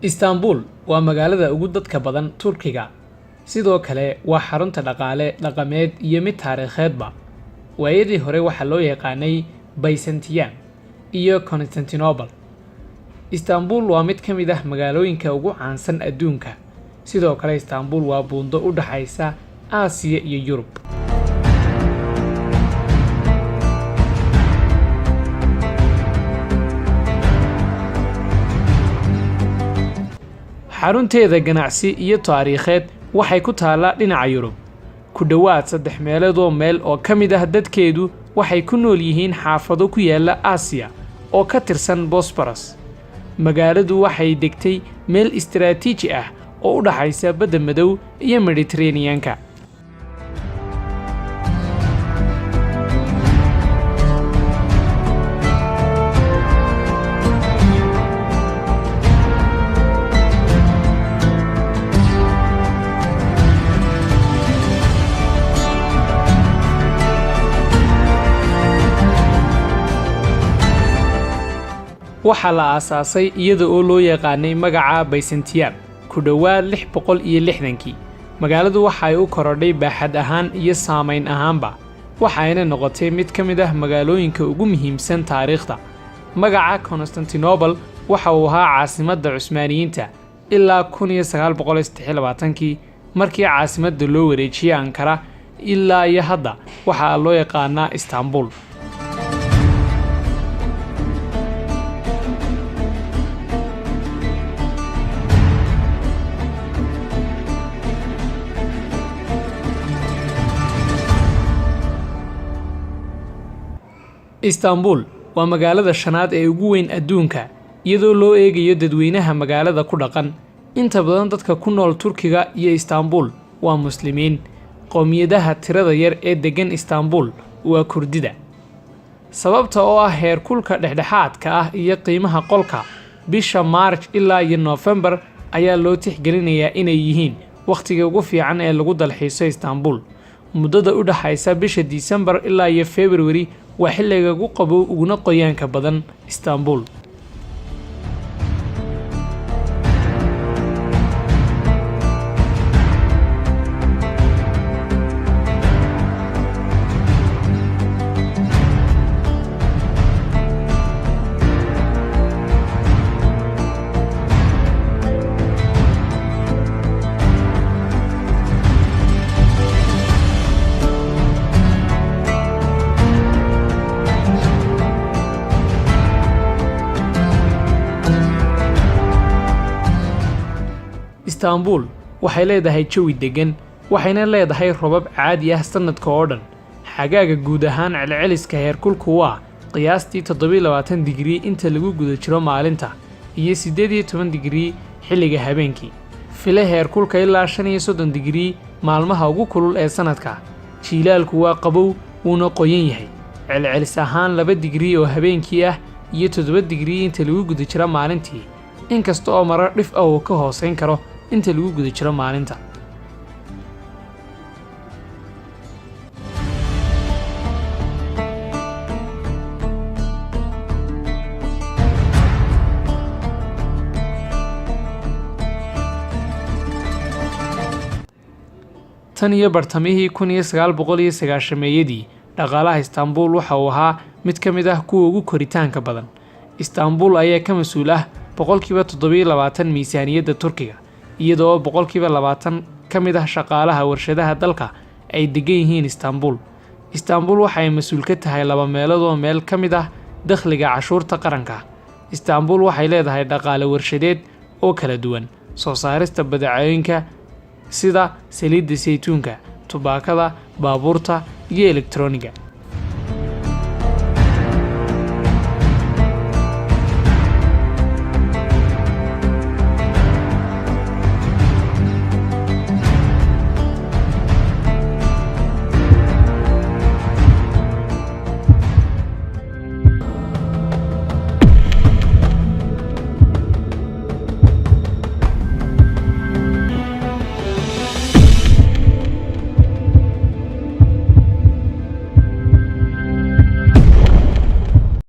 Istaanbul waa magaalada ugu dadka badan Turkiga. Sidoo kale waa xarunta dhaqaale, dhaqameed iyo mid taariikheedba. Waayadii hore waxaa loo yaqaanay Byzantium iyo Constantinople. Istaanbul waa mid ka mid ah magaalooyinka ugu caansan adduunka. Sidoo kale Istaanbul waa buundo u dhaxaysa Aasiya iyo Yurub. Xarunteeda ganacsi iyo taariikheed waxay ku taallaa dhinaca Yurub. Ku dhowaad saddex meeloodoo meel oo ka mid ah dadkeedu waxay ku nool yihiin xaafado ku yaala Aasiya oo ka tirsan Bosboros. Magaaladu waxay degtay meel istiraatiiji ah oo u dhaxaysa Badda Madow iyo Mediteraneanka. Waxaa la aasaasay iyada oo loo yaqaanay magaca Byzantium ku dhowaad 660-kii. Magaaladu waxa ay u korodhay baaxad ahaan iyo saamayn ahaanba, waxayna noqotay mid ka mid ah magaalooyinka ugu muhiimsan taariikhda. Magaca Constantinople waxa uu ahaa caasimadda Cusmaaniyiinta ilaa 1923-kii, markii caasimadda loo wareejiyey Ankara. Ilaa iyo hadda waxaa loo yaqaanaa Istaanbul. Istaanbul waa magaalada shanaad ee ugu weyn adduunka iyadoo loo eegayo dadweynaha magaalada ku dhaqan. Inta badan dadka ku nool Turkiga iyo Istaanbul waa Muslimiin. Qowmiyadaha tirada yar ee deggan Istaanbul waa Kurdida. Sababta oo ah heerkulka dhexdhexaadka ah iyo qiimaha qolka, bisha Maarj ilaa iyo Noofembar ayaa loo tixgelinayaa inay yihiin wakhtiga ugu fiican ee lagu dalxiiso Istaanbul. Muddada u dhaxaysa bisha Disembar ilaa iyo Februari waa xilliga ugu qabow uguna qoyaanka badan Istaanbul. Istaanbul waxay leedahay jawi deggan, waxayna leedahay roobab caadi ah sannadka oo dhan. Xagaaga guud ahaan celceliska heerkulku waa qiyaastii 27 digrii inta lagu guda jiro maalinta iyo 18 digrii xilliga habeenkii. File heerkulka ilaa 35 digrii maalmaha ugu kulul ee sannadka. Jiilaalku waa qabow, wuuna qoyan yahay, celcelis ahaan 2 digrii oo habeenkii ah iyo 7 digrii inta lagu guda jiro maalintii, inkasta oo marar dhif ah uu ka hooseyn karo inta lagu guda jiro maalinta. Tan iyo bartamihii 1990-meeyadii, dhaqaalaha Istaanbul waxa uu ahaa mid ka mid ah kuwa ugu koritaanka badan. Istaanbul ayaa ka mas-uul ah 27% miisaaniyadda Turkiga, iyadoo 20% ka mid ah shaqaalaha warshadaha dalka ay degan yihiin Istaanbul. Istaanbul waxa ay mas-uul ka tahay laba meeloodoo meel ka mid ah dakhliga cashuurta qaranka. Istaanbul waxay leedahay dhaqaale warshadeed oo kala duwan, soo saarista badeecooyinka sida saliidda saytuunka, tubaakada, baabuurta iyo elektarooniga.